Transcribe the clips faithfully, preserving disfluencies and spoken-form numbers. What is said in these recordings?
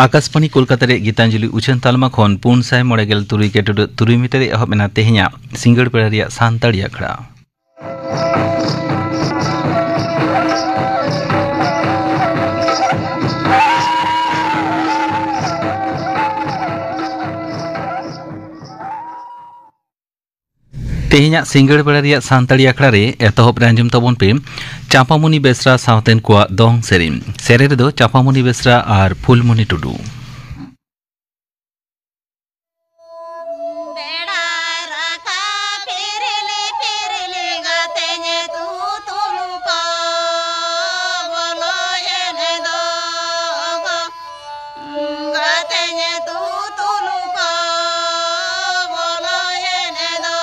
ᱟᱠᱟᱥᱵᱟᱬᱤ ᱠᱳᱞᱠᱟᱛᱟ ᱨᱮᱭᱟᱜ ᱜᱤᱛᱟᱧᱡᱚᱞᱤ ᱩᱪᱷᱟᱹᱱ ᱛᱟᱞᱢᱟ ᱠᱷᱚᱱ ᱯᱩᱱ ᱥᱟᱭ ᱢᱚᱬᱮ ᱜᱮᱞ ᱛᱩᱨᱩᱭ ᱠᱮᱴᱩᱰᱟᱹᱜ ᱛᱩᱨᱩᱭ ᱢᱤᱴᱟᱨ ᱨᱮ ᱮᱦᱚᱵ ᱮᱱᱟ ᱛᱮᱦᱮᱧᱟᱜ ᱥᱤᱸᱜᱟᱹᱲ ᱵᱮᱲᱟ ᱨᱮᱭᱟᱜ ᱥᱟᱱᱛᱟᱲᱤ ᱟᱠᱷᱲᱟ᱾ ᱛᱮᱦᱮᱧᱟᱜ ᱥᱤᱸᱜᱟᱹᱲ ᱵᱮᱲᱟ ᱨᱮᱭᱟᱜ ᱥᱟᱱᱛᱟᱲᱤ ᱟᱠᱷᱲᱟ ᱨᱮ ᱮᱛᱚᱦᱚᱵ ᱨᱮ ᱟᱸᱡᱚᱢ ᱛᱟᱵᱚᱱ ᱯᱮ ᱪᱟᱸᱯᱟᱢᱩᱱᱤ ᱵᱮᱥᱨᱟ ᱥᱟᱶᱛᱮᱱ ᱠᱚᱣᱟᱜ ᱫᱚᱝ ᱥᱮᱨᱮᱧ᱾ ᱥᱮᱨᱮᱧ ᱨᱮᱫᱚ ᱪᱟᱸᱯᱟᱢᱩᱱᱤ ᱵᱮᱥᱨᱟ ᱟᱨ ᱯᱷᱩᱞᱢᱩᱱᱤ ᱴᱩᱰᱩ᱾ ᱵᱮᱲᱟ ᱨᱟᱠᱟᱵ ᱯᱷᱤᱨᱤᱞᱤ ᱯᱷᱤᱨᱤᱞᱤ ᱜᱟᱛᱮᱧ ᱛᱩ ᱛᱩᱞᱩᱠᱚ ᱵᱚᱞᱚᱭᱮᱱ ᱫᱚ ᱜᱚ᱾ ᱜᱟᱛᱮᱧ ᱛᱩ ᱛᱩᱞᱩᱠᱚ ᱵᱚᱞᱚᱭᱮᱱ ᱫᱚ᱾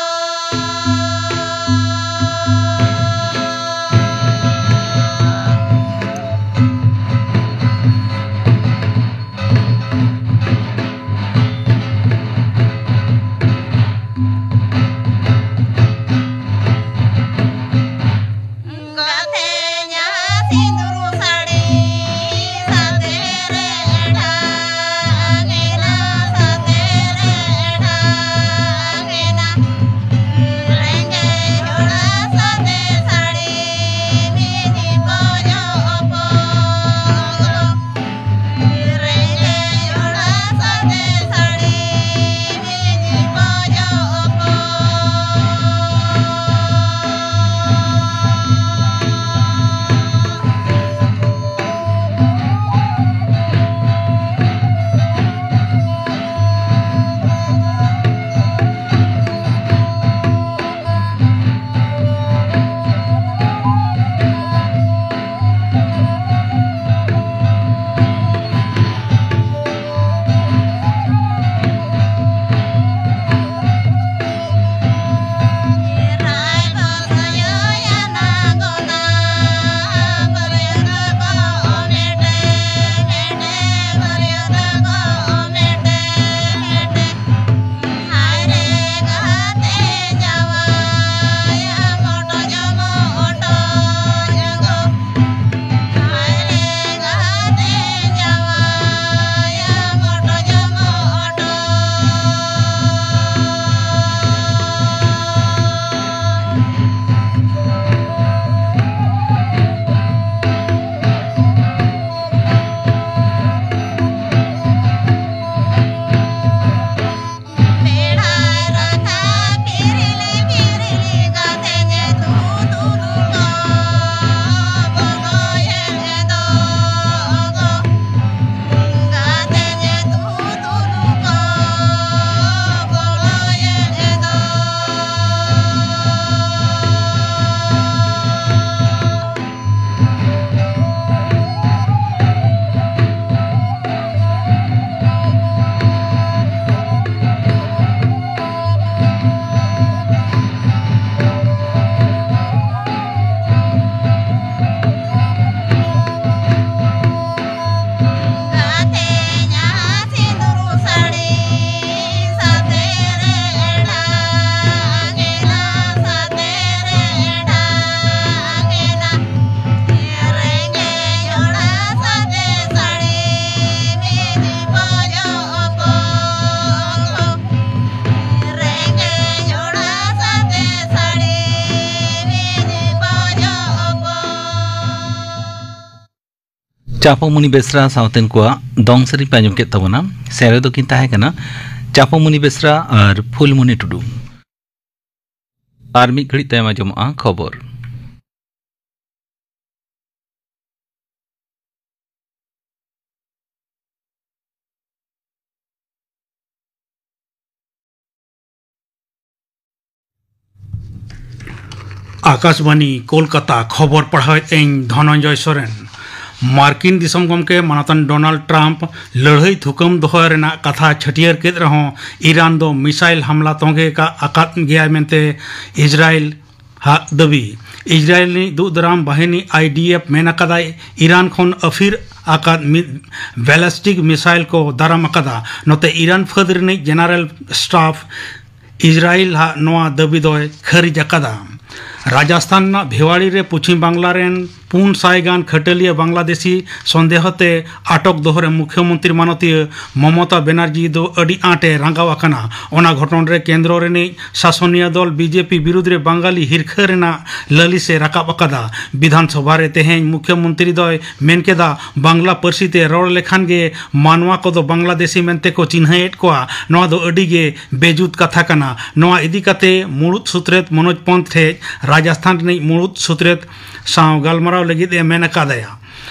ᱪᱟᱯᱚᱢᱩᱱᱤ ᱵᱮᱥᱨᱟ ᱥᱟᱶᱛᱮᱱ ᱠᱚᱣᱟᱜ ᱫᱚᱝ ᱥᱮᱨᱮᱧ ᱯᱮ ᱟᱸᱡᱚᱢ ᱠᱮᱫ ᱛᱟᱵᱚᱱᱟ᱾ ᱥᱮᱨᱮᱧ ᱫᱚᱠᱤᱱ ᱛᱟᱦᱮᱸ ᱠᱟᱱᱟ ᱪᱟᱯᱚᱢᱩᱱᱤ ᱵᱮᱥᱨᱟ ᱟᱨ ᱯᱷᱩᱞᱢᱩᱱᱤ ᱴᱩᱰᱩ᱾ ᱟᱨ ᱢᱤᱫ ᱜᱷᱟᱹᱲᱤᱡ ᱛᱟᱭᱚᱢ ᱟᱸᱡᱚᱢᱚᱜᱼᱟ ᱠᱷᱚᱵᱚᱨ᱾ ᱟᱠᱟᱥᱵᱟᱱᱤ ᱠᱳᱞᱠᱟᱛᱟ, ᱠᱷᱚᱵᱚᱨ ᱯᱟᱲᱦᱟᱣᱮᱫ ᱟᱹᱧ ᱫᱷᱚᱱᱚᱱᱡᱚᱭ ᱥᱚᱨᱮᱱ᱾ ᱢᱟᱨᱠᱤᱱ ᱫᱤᱥᱚᱢ ᱜᱚᱢᱠᱮ ᱢᱟᱱᱚᱛᱟᱱ ᱰᱳᱱᱟᱞᱰ ᱴᱨᱟᱢᱯ ᱞᱟᱹᱲᱦᱟᱹᱭ ᱛᱷᱩᱠᱟᱹᱢ ᱫᱚᱦᱚ ᱨᱮᱱᱟᱜ ᱠᱟᱛᱷᱟ ᱪᱷᱟᱹᱴᱭᱟᱹᱨ ᱠᱮᱫ ᱨᱮᱦᱚᱸ, ᱤᱨᱟᱱ ᱫᱚ ᱢᱤᱥᱟᱭᱤᱞ ᱦᱟᱢᱞᱟ ᱛᱚᱸᱜᱮ ᱠᱟᱜ ᱟᱠᱟᱫ ᱜᱮᱭᱟᱭ ᱢᱮᱱᱛᱮ ᱤᱥᱨᱟᱭᱮᱞ ᱦᱟᱜ ᱫᱟᱹᱵᱤ᱾ ᱤᱥᱨᱟᱭᱮᱞ ᱨᱤᱱᱤᱡ ᱫᱩᱜ ᱫᱟᱨᱟᱢ ᱵᱟᱦᱤᱱᱤ ᱟᱭ ᱰᱤ ᱮᱯᱷ ᱢᱮᱱ ᱟᱠᱟᱫᱟᱭ, ᱤᱨᱟᱱ ᱠᱷᱚᱱ ᱟᱹᱯᱷᱤᱨ ᱟᱠᱟᱫ ᱢᱤᱫ ᱵᱮᱞᱮᱥᱴᱤᱠ ᱢᱤᱥᱟᱭᱤᱞ ᱠᱚ ᱫᱟᱨᱟᱢ ᱟᱠᱟᱫᱟ᱾ ᱱᱚᱛᱮ ᱤᱨᱟᱱ ᱯᱷᱟᱹᱫ ᱨᱤᱱᱤᱡ ᱡᱮᱱᱟᱨᱮᱞ ᱥᱴᱟᱯᱷ ᱤᱥᱨᱟᱭᱮᱞ ᱦᱟᱜ ᱱᱚᱣᱟ ᱫᱟᱹᱵᱤ ᱫᱚᱭ ᱠᱷᱟᱹᱨᱤᱡ ᱟᱠᱟᱫᱟ᱾ ᱨᱟᱡᱟᱥᱛᱷᱟᱱ ᱨᱮᱱᱟᱜ ᱵᱷᱮᱣᱟᱲᱤ ᱨᱮ ᱯᱚᱪᱷᱤᱢ ᱵᱟᱝᱞᱟ ᱨᱮᱱ ᱯᱩᱱ ᱥᱟᱭ ᱜᱟᱱ ᱠᱷᱟᱹᱴᱟᱹᱞᱤᱭᱟᱹ ᱵᱟᱝᱞᱟᱫᱮᱥᱤ ᱥᱚᱱᱫᱮᱦᱚ ᱛᱮ ᱟᱴᱚᱠ ᱫᱚᱦᱚ ᱨᱮ ᱢᱩᱠᱷᱭᱚᱢᱚᱱᱛᱨᱤ ᱢᱟᱱᱚᱛᱤᱭᱟᱹ ᱢᱚᱢᱚᱛᱟ ᱵᱮᱱᱟᱨᱡᱤ ᱫᱚ ᱟᱹᱰᱤ ᱟᱸᱴ ᱮ ᱨᱟᱸᱜᱟᱣ ᱟᱠᱟᱱᱟ᱾ ᱚᱱᱟ ᱜᱷᱚᱴᱚᱱ ᱨᱮ ᱠᱮᱱᱫᱨᱚ ᱨᱤᱱᱤᱡ ᱥᱟᱥᱚᱱᱤᱭᱟᱹ ᱫᱚᱞ ᱵᱤ ᱡᱮ ᱯᱤ ᱵᱤᱨᱩᱫᱽ ᱨᱮ ᱵᱟᱝᱜᱟᱞᱤ ᱦᱤᱨᱠᱷᱟᱹ ᱨᱮᱱᱟᱜ ᱞᱟᱹᱞᱤᱥ ᱮ ᱨᱟᱠᱟᱵ ᱟᱠᱟᱫᱟ᱾ ᱵᱤᱫᱷᱟᱱ ᱥᱚᱵᱷᱟ ᱨᱮ ᱛᱮᱦᱮᱧ ᱢᱩᱠᱷᱭᱚᱢᱚᱱᱛᱨᱤ ᱫᱚᱭ ᱢᱮᱱ ᱠᱮᱫᱟ, ᱵᱟᱝᱞᱟ ᱯᱟᱹᱨᱥᱤ ᱛᱮ ᱨᱚᱲ ᱞᱮᱠᱷᱟᱱ ᱜᱮ ᱢᱟᱱᱣᱟ ᱠᱚᱫᱚ ᱵᱟᱝᱞᱟᱫᱮᱥᱤ ᱢᱮᱱᱛᱮ ᱠᱚ ᱪᱤᱱᱦᱟᱹᱭᱮᱫ ᱠᱚᱣᱟ᱾ ᱱᱚᱣᱟ ᱫᱚ ᱟᱹᱰᱤ ᱜᱮ ᱵᱮᱡᱩᱛ ᱠᱟᱛᱷᱟ ᱠᱟᱱᱟ᱾ ᱱᱚᱣᱟ ᱤᱫᱤ ᱠᱟᱛᱮ ᱢᱩᱲᱩᱫ ᱥᱩᱛᱨᱮᱛ ᱢᱚᱱᱳᱡᱽ ᱯᱚᱱᱛ ᱴᱷᱮᱡ ᱨᱟᱡᱟᱥᱛᱷᱟᱱ ᱨᱤᱱᱤᱡ ᱢᱩᱲᱩᱫ ᱥᱩᱛᱨᱮᱛ ᱥᱟᱶ ᱜᱟᱞᱢᱟᱨᱟᱣ ᱞᱟᱹᱜᱤᱫ ᱮ ᱢᱮᱱ ᱟᱠᱟᱫᱟᱭᱟ᱾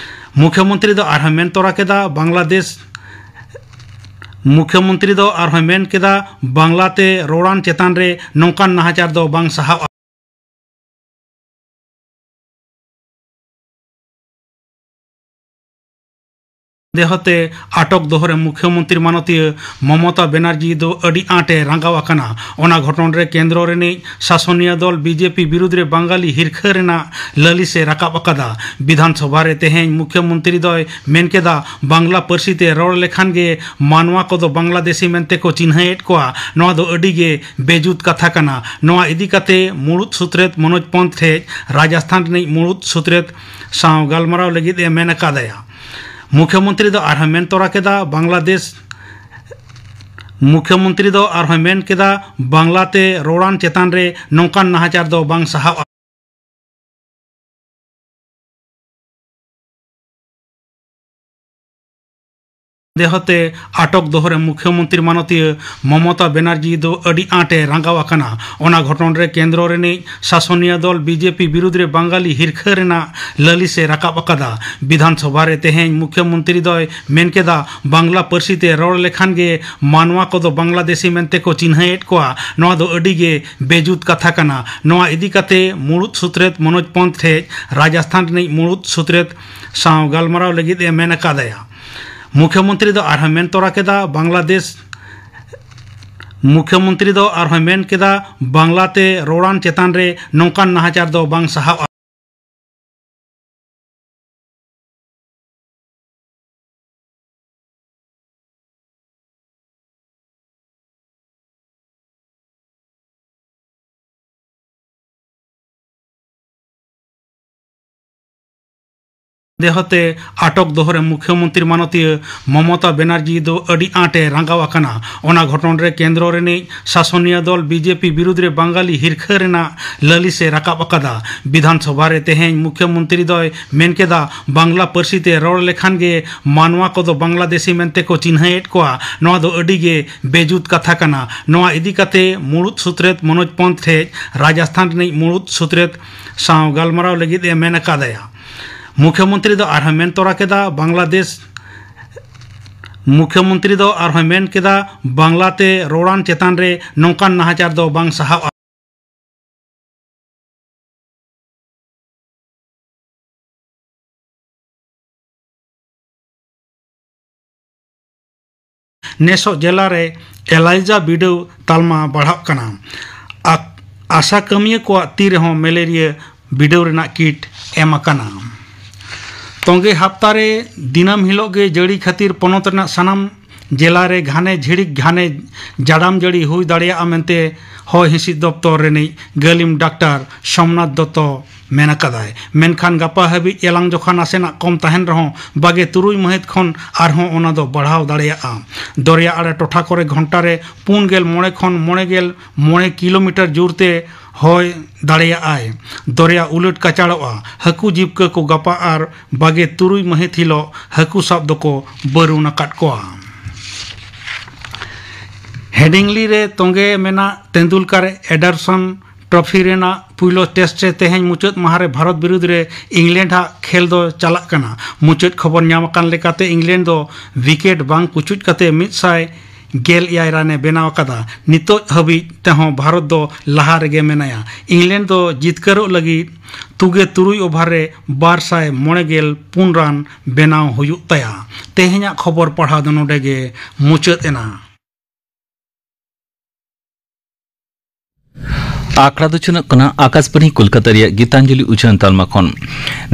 ᱢᱩᱠᱷᱭᱚᱢᱚᱱᱛᱨᱤ ᱫᱚ ᱟᱨᱦᱚᱸ ᱢᱮᱱ ᱛᱚᱨᱟ ᱠᱮᱫᱟ, ᱵᱟᱝᱞᱟᱫᱮᱥ, ᱢᱩᱠᱷᱭᱚᱢᱚᱱᱛᱨᱤ ᱫᱚ ᱟᱨᱦᱚᱸ ᱢᱮᱱ ᱠᱮᱫᱟ, ᱵᱟᱝᱞᱟᱛᱮ ᱨᱚᱲᱟᱱ ᱪᱮᱛᱟᱱ ᱨᱮ ᱱᱚᱝᱠᱟᱱ ᱱᱟᱦᱟᱪᱟᱨ ᱫᱚ ᱵᱟᱝ ᱥᱟᱦᱟᱣᱜᱼᱟ᱾ ᱫᱮᱦᱚᱛᱮ ᱟᱴᱚᱠ ᱫᱚᱦᱚ ᱨᱮ ᱢᱩᱠᱷᱭᱚᱢᱚᱱᱛᱨᱤ ᱢᱟᱱᱚᱛᱤᱭᱟᱹ ᱢᱚᱢᱚᱛᱟ ᱵᱮᱱᱟᱨᱡᱤ ᱫᱚ ᱟᱹᱰᱤ ᱟᱸᱴ ᱮ ᱨᱟᱸᱜᱟᱣ ᱟᱠᱟᱱᱟ᱾ ᱚᱱᱟ ᱜᱷᱚᱴᱚᱱ ᱨᱮ ᱠᱮᱱᱫᱨᱚ ᱨᱤᱱᱤᱡ ᱥᱟᱥᱚᱱᱤᱭᱟᱹ ᱫᱚᱞ ᱵᱤ ᱡᱮ ᱯᱤ ᱵᱤᱨᱩᱫᱽ ᱨᱮ ᱵᱟᱝᱜᱟᱞᱤ ᱦᱤᱨᱠᱷᱟᱹ ᱨᱮᱱᱟᱜ ᱞᱟᱹᱞᱤᱥ ᱮ ᱨᱟᱠᱟᱵ ᱟᱠᱟᱫᱟ᱾ ᱵᱤᱫᱷᱟᱱ ᱥᱚᱵᱷᱟ ᱨᱮ ᱛᱮᱦᱮᱧ ᱢᱩᱠᱷᱭᱚᱢᱚᱱᱛᱨᱤ ᱫᱚᱭ ᱢᱮᱱ ᱠᱮᱫᱟ, ᱵᱟᱝᱞᱟ ᱯᱟᱹᱨᱥᱤ ᱛᱮ ᱨᱚᱲ ᱞᱮᱠᱷᱟᱱ ᱜᱮ ᱢᱟᱱᱣᱟ ᱠᱚᱫᱚ ᱵᱟᱝᱞᱟᱫᱮᱥᱤ ᱢᱮᱱᱛᱮ ᱠᱚ ᱪᱤᱱᱦᱟᱹᱭᱮᱫ ᱠᱚᱣᱟ᱾ ᱱᱚᱣᱟ ᱫᱚ ᱟᱹᱰᱤ ᱜᱮ ᱵᱮᱡᱩᱛ ᱠᱟᱛᱷᱟ ᱠᱟᱱᱟ᱾ ᱱᱚᱣᱟ ᱤᱫᱤ ᱠᱟᱛᱮ ᱢᱩᱲᱩᱫ ᱥᱩᱛᱨᱮᱛ ᱢᱚᱱᱳᱡᱽ ᱯᱚᱱᱛ ᱴᱷᱮᱡ ᱨᱟᱡᱟᱥᱛᱷᱟᱱ ᱨᱤᱱᱤᱡ ᱢᱩᱲᱩᱫ ᱥᱩᱛᱨᱮᱛ ᱥᱟᱶ ᱜᱟᱞᱢᱟᱨᱟᱣ ᱞᱟᱹᱜᱤᱫ ᱮ ᱢᱮᱱ ᱟᱠᱟᱫᱟᱭᱟ᱾ ᱢᱩᱠᱷᱭᱚᱢᱚᱱᱛᱨᱤ ᱫᱚ ᱟᱨᱦᱚᱸ ᱢᱮᱱ ᱛᱚᱨᱟ ᱠᱮᱫᱟ, ᱵᱟᱝᱞᱟᱫᱮᱥ, ᱢᱩᱠᱷᱭᱚᱢᱚᱱᱛᱨᱤ ᱫᱚ ᱟᱨᱦᱚᱸ ᱢᱮᱱ ᱠᱮᱫᱟ, ᱵᱟᱝᱞᱟᱛᱮ ᱨᱚᱲᱟᱱ ᱪᱮᱛᱟᱱ ᱨᱮ ᱱᱚᱝᱠᱟᱱ ᱱᱟᱦᱟᱪᱟᱨ ᱫᱚ ᱵᱟᱝ ᱥᱟᱦᱟᱣᱜᱼᱟ᱾ ᱫᱮᱦᱚᱛᱮ ᱟᱴᱚᱠ ᱫᱚᱦᱚ ᱨᱮ ᱢᱩᱠᱷᱭᱚᱢᱚᱱᱛᱨᱤ ᱢᱟᱱᱚᱛᱤᱭᱟᱹ ᱢᱚᱢᱚᱛᱟ ᱵᱮᱱᱟᱨᱡᱤ ᱫᱚ ᱟᱹᱰᱤ ᱟᱸᱴ ᱮ ᱨᱟᱸᱜᱟᱣ ᱟᱠᱟᱱᱟ᱾ ᱚᱱᱟ ᱜᱷᱚᱴᱚᱱ ᱨᱮ ᱠᱮᱱᱫᱨᱚ ᱨᱤᱱᱤᱡ ᱥᱟᱥᱚᱱᱤᱭᱟᱹ ᱫᱚᱞ ᱵᱤᱡᱮᱯᱤ ᱵᱤᱨᱩᱫᱽ ᱨᱮ ᱵᱟᱝᱜᱟᱞᱤ ᱦᱤᱨᱠᱷᱟᱹ ᱨᱮᱱᱟᱜ ᱞᱟᱹᱞᱤᱥ ᱮ ᱨᱟᱠᱟᱵ ᱟᱠᱟᱫᱟ᱾ ᱵᱤᱫᱷᱟᱱ ᱥᱚᱵᱷᱟ ᱨᱮ ᱛᱮᱦᱮᱧ ᱢᱩᱠᱷᱭᱚᱢᱚᱱᱛᱨᱤ ᱫᱚᱭ ᱢᱮᱱ ᱠᱮᱫᱟ, ᱵᱟᱝᱞᱟ ᱯᱟᱹᱨᱥᱤ ᱛᱮ ᱨᱚᱲ ᱞᱮᱠᱷᱟᱱ ᱜᱮ ᱢᱟᱱᱣᱟ ᱠᱚᱫᱚ ᱵᱟᱝᱞᱟᱫᱮᱥᱤ ᱢᱮᱱᱛᱮ ᱠᱚ ᱪᱤᱱᱦᱟᱹᱭᱮᱫ ᱠᱚᱣᱟ᱾ ᱱᱚᱣᱟ ᱫᱚ ᱟᱹᱰᱤ ᱜᱮ ᱵᱮᱡᱩᱛ ᱠᱟᱛᱷᱟ ᱠᱟᱱᱟ᱾ ᱱᱚᱣᱟ ᱤᱫᱤ ᱠᱟᱛᱮ ᱢᱩᱲᱩᱫ ᱥᱩᱛᱨᱮᱛ ᱢᱚᱱᱳᱡᱽ ᱯᱚᱱᱛ ᱴᱷᱮᱡ ᱨᱟᱡᱚᱥᱛᱷᱟᱱ ᱨᱤᱱᱤᱡ ᱢᱩᱲᱩᱫ ᱥᱩᱛᱨᱮᱛ ᱥᱟᱶ ᱜᱟᱞᱢᱟᱨᱟᱣ ᱞᱟᱹᱜᱤᱫ ᱮ ᱢᱮᱱ ᱟᱠᱟᱫᱟᱭᱟ᱾ ᱢᱩᱠᱷᱭᱚᱢᱚᱱᱛᱨᱤ ᱫᱚ ᱟᱨᱦᱚᱸ ᱢᱮᱱ ᱛᱚᱨᱟ ᱠᱮᱫᱟ, ᱵᱟᱝᱞᱟᱫᱮᱥ, ᱢᱩᱠᱷᱭᱚᱢᱚᱱᱛᱨᱤ ᱫᱚ ᱟᱨᱦᱚᱸ ᱢᱮᱱ ᱠᱮᱫᱟ, ᱵᱟᱝᱞᱟᱛᱮ ᱨᱚᱲᱟᱱ ᱪᱮᱛᱟᱱ ᱨᱮ ᱱᱚᱝᱠᱟᱱ ᱱᱟᱦᱟᱪᱟᱨ ᱫᱚ ᱵᱟᱝ ᱥᱟᱦᱟᱣᱜᱼᱟ᱾ ᱫᱮᱦᱚᱛᱮ ᱟᱴᱚᱠ ᱫᱚᱦᱚ ᱨᱮ ᱢᱩᱠᱷᱭᱚᱢᱚᱱᱛᱨᱤ ᱢᱟᱱᱚᱛᱤᱭᱟᱹ ᱢᱚᱢᱚᱛᱟ ᱵᱮᱱᱟᱨᱡᱤ ᱫᱚ ᱟᱹᱰᱤ ᱟᱸᱴ ᱮ ᱨᱟᱸᱜᱟᱣ ᱟᱠᱟᱱᱟ᱾ ᱚᱱᱟ ᱜᱷᱚᱴᱚᱱ ᱨᱮ ᱠᱮᱱᱫᱨᱚ ᱨᱤᱱᱤᱡ ᱥᱟᱥᱚᱱᱤᱭᱟᱹ ᱫᱚᱞ ᱵᱤᱡᱮᱯᱤ ᱵᱤᱨᱩᱫᱽ ᱨᱮ ᱵᱟᱝᱜᱟᱞᱤ ᱦᱤᱨᱠᱷᱟᱹ ᱨᱮᱱᱟᱜ ᱞᱟᱹᱞᱤᱥ ᱮ ᱨᱟᱠᱟᱵ ᱟᱠᱟᱫᱟ᱾ ᱵᱤᱫᱷᱟᱱ ᱥᱚᱵᱷᱟ ᱨᱮ ᱛᱮᱦᱮᱧ ᱢᱩᱠᱷᱭᱚᱢᱚᱱᱛᱨᱤ ᱫᱚᱭ ᱢᱮᱱ ᱠᱮᱫᱟ, ᱵᱟᱝᱞᱟ ᱯᱟᱹᱨᱥᱤ ᱛᱮ ᱨᱚᱲ ᱞᱮᱠᱷᱟᱱ ᱜᱮ ᱢᱟᱱᱣᱟ ᱠᱚᱫᱚ ᱵᱟᱝᱞᱟᱫᱮᱥᱤ ᱢᱮᱱᱛᱮ ᱠᱚ ᱪᱤᱱᱦᱟᱹᱭᱮᱫ ᱠᱚᱣᱟ᱾ ᱱᱚᱣᱟ ᱫᱚ ᱟᱹᱰᱤ ᱜᱮ ᱵᱮᱡᱩᱛ ᱠᱟᱛᱷᱟ ᱠᱟᱱᱟ᱾ ᱱᱚᱣᱟ ᱤᱫᱤ ᱠᱟᱛᱮ ᱢᱩᱲᱩᱫ ᱥᱩᱛᱨᱮᱛ ᱢᱚᱱᱳᱡᱽ ᱯᱚᱱᱛ ᱴᱷᱮᱡ ᱨᱟᱡᱚᱥᱛᱷᱟᱱ ᱨᱤᱱᱤᱡ ᱢᱩᱲᱩᱫ ᱥᱩᱛᱨᱮᱛ ᱥᱟᱶ ᱜᱟᱞᱢᱟᱨᱟᱣ ᱞᱟᱹᱜᱤᱫ ᱮ ᱢᱮᱱ ᱟᱠᱟᱫᱟᱭᱟ᱾ ᱢᱩᱠᱷᱭᱚᱢᱚᱱᱛᱨᱤ ᱫᱚ ᱟᱨᱦᱚᱸ ᱢᱮᱱ ᱛᱚᱨᱟ ᱠᱮᱫᱟ, ᱵᱟᱝᱞᱟᱫᱮᱥ, ᱢᱩᱠᱷᱭᱚᱢᱚᱱᱛᱨᱤ ᱫᱚ ᱟᱨᱦᱚᱸ ᱢᱮᱱ ᱠᱮᱫᱟ, ᱵᱟᱝᱞᱟᱛᱮ ᱨᱚᱲᱟᱱ ᱪᱮᱛᱟᱱ ᱨᱮ ᱱᱚᱝᱠᱟᱱ ᱱᱟᱦᱟᱪᱟᱨ ᱫᱚ ᱵᱟᱝ ᱥᱟᱦᱟᱣᱜᱼᱟ᱾ ᱱᱮᱥᱚᱜ ᱡᱮᱞᱟ ᱨᱮ ᱮᱞᱟᱭᱡᱟ ᱵᱤᱰᱟᱹᱣ ᱛᱟᱞᱢᱟ ᱵᱟᱲᱦᱟᱜ ᱠᱟᱱᱟ᱾ ᱟ-, ᱟᱥᱟ ᱠᱟᱹᱢᱤᱭᱟᱹ ᱠᱚᱣᱟᱜ ᱛᱤ ᱨᱮᱦᱚᱸ ᱢᱮᱞᱮᱨᱤᱭᱟ ᱵᱤᱰᱟᱹᱣ ᱨᱮᱱᱟᱜ ᱠᱤᱴ ᱮᱢ ᱟᱠᱟᱱᱟ᱾ ᱛᱚᱸᱜᱮ ᱦᱟᱯᱛᱟ ᱨᱮ ᱫᱤᱱᱟᱹᱢ ᱦᱤᱞᱳᱜ ᱜᱮ ᱡᱟᱹᱲᱤ ᱠᱷᱟᱹᱛᱤᱨ ᱯᱚᱱᱚᱛ ᱨᱮᱱᱟᱜ ᱥᱟᱱᱟᱢ ᱡᱮᱞᱟ ᱨᱮ ᱜᱷᱟᱱᱮ ᱡᱷᱤᱲᱤᱠ ᱜᱷᱟᱱᱮ ᱡᱟᱲᱟᱢ ᱡᱟᱹᱲᱤ ᱦᱩᱭ ᱫᱟᱲᱮᱭᱟᱜᱼᱟ ᱢᱮᱱᱛᱮ ᱦᱚᱭ ᱦᱤᱸᱥᱤᱫ ᱫᱚᱯᱛᱚᱨ ᱨᱤᱱᱤᱡ ᱜᱟᱹᱞᱤᱢ ᱰᱟᱠᱛᱟᱨ ᱥᱳᱢᱱᱟᱛᱷ ᱫᱚᱛᱛᱚ ᱢᱮᱱ ᱟᱠᱟᱫᱟᱭ᱾ ᱢᱮᱱᱠᱷᱟᱱ ᱜᱟᱯᱟ ᱦᱟᱹᱵᱤᱡ ᱮᱞᱟᱝ ᱡᱚᱠᱷᱟ ᱱᱟᱥᱮᱱᱟᱜ ᱠᱚᱢ ᱛᱟᱦᱮᱱ ᱨᱮᱦᱚᱸ ᱵᱟᱜᱮ ᱛᱩᱨᱩᱭ ᱢᱟᱹᱦᱤᱛ ᱠᱷᱚᱱ ᱟᱨᱦᱚᱸ ᱚᱱᱟ ᱫᱚ ᱵᱟᱲᱦᱟᱣ ᱫᱟᱲᱮᱭᱟᱜᱼᱟ᱾ ᱫᱚᱨᱭᱟ ᱟᱲᱮ ᱴᱚᱴᱷᱟ ᱠᱚᱨᱮ ᱜᱷᱚᱱᱴᱟ ᱨᱮ ᱯᱩᱱ ᱜᱮᱞ ᱢᱚᱬᱮ ᱠᱷᱚᱱ ᱢᱚᱬᱮ ᱜᱮᱞ ᱢᱚᱬᱮ ᱠᱤᱞᱳᱢᱤᱴᱟᱨ ᱡᱳᱨ ᱛᱮ ᱦᱚᱭ ᱫᱟᱲᱮᱭᱟᱜᱼᱟᱭ᱾ ᱫᱚᱨᱭᱟ ᱩᱞᱟᱹᱴ ᱠᱟᱪᱟᱲᱚᱜᱼᱟ᱾ ᱦᱟᱹᱠᱩ ᱡᱤᱵᱽᱠᱟᱹ ᱠᱚ ᱜᱟᱯᱟ ᱟᱨ ᱵᱟᱜᱮ ᱛᱩᱨᱩᱭ ᱢᱟᱹᱦᱤᱛ ᱦᱤᱞᱚᱜ ᱦᱟᱹᱠᱩ ᱥᱟᱵ ᱫᱚᱠᱚ ᱵᱟᱹᱨᱩᱱ ᱟᱠᱟᱫ ᱠᱚᱣᱟ᱾ ᱦᱮᱰᱤᱝᱞᱤ ᱨᱮ ᱛᱚᱸᱜᱮ ᱢᱮᱱᱟᱜ ᱛᱮᱱᱫᱩᱞᱠᱟᱨ ᱮᱰᱟᱨᱥᱚᱱ ᱴᱨᱚᱯᱷᱤ ᱨᱮᱱᱟᱜ ᱯᱩᱭᱞᱩ ᱴᱮᱥᱴ ᱨᱮ ᱛᱮᱦᱮᱧ ᱢᱩᱪᱟᱹᱫ ᱢᱟᱦᱟ ᱨᱮ ᱵᱷᱟᱨᱚᱛ ᱵᱤᱨᱩᱫᱽ ᱨᱮ ᱤᱝᱞᱮᱱᱰ ᱟᱜ ᱠᱷᱮᱞ ᱫᱚ ᱪᱟᱞᱟᱜ ᱠᱟᱱᱟ᱾ ᱢᱩᱪᱟᱹᱫ ᱠᱷᱚᱵᱚᱨ ᱧᱟᱢ ᱟᱠᱟᱱ ᱞᱮᱠᱟᱛᱮ, ᱤᱝᱞᱮᱱᱰ ᱫᱚ ᱣᱤᱠᱮᱴ ᱵᱟᱝ ᱯᱩᱪᱩᱡ ᱠᱟᱛᱮ ᱢᱤᱫ ᱥᱟᱭ ᱜᱮᱞ ᱮᱭᱟᱭ ᱨᱟᱱ ᱮ ᱵᱮᱱᱟᱣ ᱟᱠᱟᱫᱟ᱾ ᱱᱤᱛᱚᱜ ᱦᱟᱹᱵᱤᱡ ᱛᱮᱦᱚᱸ ᱵᱷᱟᱨᱚᱛ ᱫᱚ ᱞᱟᱦᱟ ᱨᱮᱜᱮ ᱢᱮᱱᱟᱭᱟ᱾ ᱤᱝᱞᱮᱱᱰ ᱫᱚ ᱡᱤᱛᱠᱟᱹᱨᱚᱜ ᱞᱟᱹᱜᱤᱫ ᱛᱩᱜᱮ ᱛᱩᱨᱩᱭ ᱳᱵᱷᱟᱨ ᱨᱮ ᱵᱟᱨ ᱥᱟᱭ ᱢᱚᱬᱮ ᱜᱮᱞ ᱯᱩᱱ ᱨᱟᱱ ᱵᱮᱱᱟᱣ ᱦᱩᱭᱩᱜ ᱛᱟᱭᱟ᱾ ᱛᱮᱦᱮᱧᱟᱜ ᱠᱷᱚᱵᱚᱨ ᱯᱟᱲᱦᱟᱣ ᱫᱚ ᱱᱚᱰᱮ ᱜᱮ ᱢᱩᱪᱟᱹᱫ ᱮᱱᱟ᱾ ᱟᱠᱷᱲᱟ ᱫᱚ ᱪᱷᱩᱱᱟᱹᱜ ᱠᱟᱱᱟ ᱟᱠᱟᱥᱵᱟᱬᱤ ᱠᱳᱞᱠᱟᱛᱟ ᱨᱮᱭᱟᱜ ᱜᱤᱛᱟᱧᱡᱚᱞᱤ ᱩᱪᱷᱟᱹᱱ ᱛᱟᱞᱢᱟ ᱠᱷᱚᱱ᱾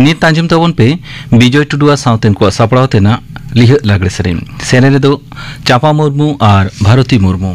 ᱱᱤᱛ ᱟᱸᱡᱚᱢ ᱛᱟᱵᱚᱱ ᱯᱮ ᱵᱤᱡᱚᱭ ᱴᱩᱰᱩᱣᱟᱜ ᱥᱟᱶᱛᱮᱱ ᱠᱚᱣᱟᱜ ᱥᱟᱯᱲᱟᱣ ᱛᱮᱱᱟᱜ ᱞᱤᱦᱟᱹᱜ ᱞᱟᱜᱽᱲᱮ ᱥᱮᱨᱮᱧ᱾ ᱥᱮᱨᱮᱧ ᱨᱮᱫᱚ ᱪᱟᱯᱟ ᱢᱩᱨᱢᱩ ᱟᱨ ᱵᱷᱟᱨᱚᱛᱤ ᱢᱩᱨᱢᱩ᱾